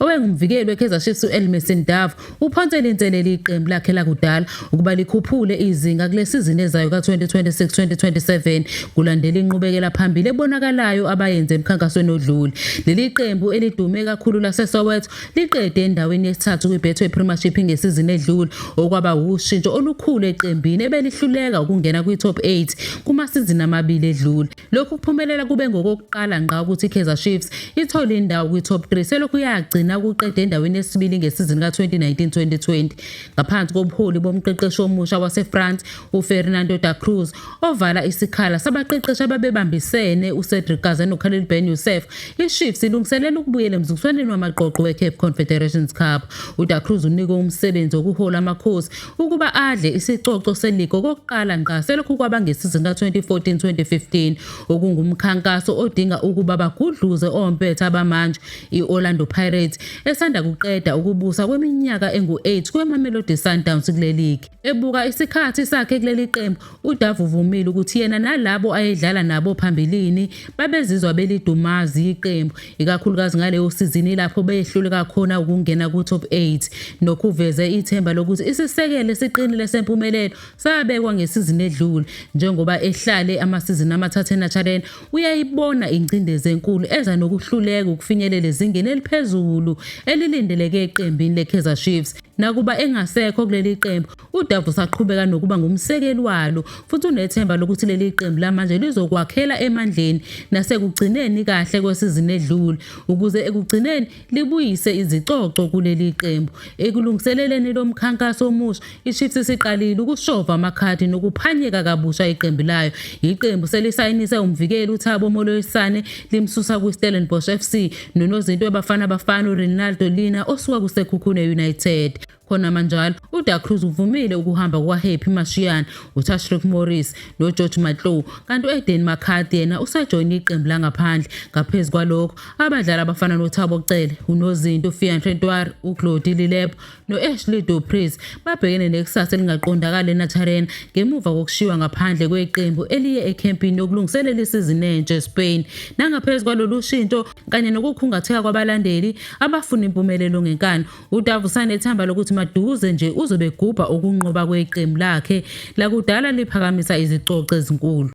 Owengumvikeli weKaizer Chiefs u-Elmerson Dove uphonsele inselelo iqembu lakhe lakudala ukuba likhuphule izinga kule sizini ezayo ka-2026-2027 kulandela inqubekela phambili ebonakalayo abayenze emkhankasweni odlule. Leli qembu elidume kakhulu laseSoweto liqede endaweni yesithathu kwiBetway Premiership ngesizini edlule, okwaba wushintsho olukhulu eqembini ebelihluleka ukungena kwi-top 8 kumasizini amabili edlule. Lokhu kuphumelela kube ngokokuqala ngqa ukuthi iKaizer Chiefs ithole indawo kwi-top 3 selokhu yagcina ukuqeda endaweni yesibili ngesizini ka-2019-2020 ngaphansi kobuholi bomqeqeshi omusha waseFrance uFernando da Cruz ovala isikhala sabaqeqeshi ababebambisene uCedric Kaze noKhalil Ben Youssef. IChiefs ilungiselela ukubuyela emzuliswaneni wamaqoqo weCAF Confederations Cup. UDa Cruz unikwe umsebenzi wokuhola amakhosi ukuba adle isicoco seligi okokuqala ngqa selokhu kwaba ngesizini ka-2014-2015, okungumkhankaso odinga ukuba bagudluze ompetha bamanje i-Orlando Pirates esanda kuqeda ukubusa kweminyaka engu-8 kweMamelodi Sundowns kule ligi. Ebuka isikhathi sakhe kuleli qembu, uDove uvumile ukuthi yena nalabo ayedlala nabo phambilini babezizwa belidumazi iqembu, ikakhulukazi ngaleyo sizini lapho behluleka khona ukungena ku-top 8. Nokho uveze ithemba lokuthi isisekelo esiqinile sempumelelo sabekwa ngesizini edlule. Njengoba ehlale amasizini amathathu eNaturena, uyayibona ingcindezi enkulu eza nokuhluleka ukufinyelela ezingeni eliphezulu elilindeleke eqembini leKaizer Chiefs. Nakuba engasekho kuleli qembu, uDove usaqhubeka nokuba ngumsekeli walo futhi unethemba lokuthi leli qembu lamanje lizokwakhela emandleni nasekugcineni kahle kwesizini edlule ukuze ekugcineni libuyise izicoco kuleli qembu. Ekulungiseleleni lo mkhankaso omusha, iChiefs isiqalile ukushova amakhadi nokuphanyeka kabusha iqembu layo. Iqembu selisayinise umvikeli uThabo Moloisane limsusa kwiStellenbosch FC nonozinti weBafana Bafana uRenaldo Lina osuka kuSekhukhune United. Khonamanjalo, uDa Cruz uvumile ukuhamba kukaHappy Mashiane, uTashreeq Morris noGeorge Matlou, kanti u-Aden McCarthy yena usejoyine iqembu langaphandle. Ngaphezu kwalokho, abadlali abafana noThabo Cele, unozinti uFiandre Ntwari, uGlody Lilepo no-Ashley Du Preez babhekene nekusasa elingaqondakali eNaturena ngemuva kokushiywa ngaphandle kweqembu eliye ekhempini yokulungiselela isizini entsha eSpain. Nangaphezu kwalolu shintsho kanye nokukhungatheka kwabalandeli abafuna impumelelo ngenkani, uDove usanethemba lokuthi maduze nje uzobe egubha ukunqoba kweqembu lakhe lakudala liphakamisa izicoco ezinkulu.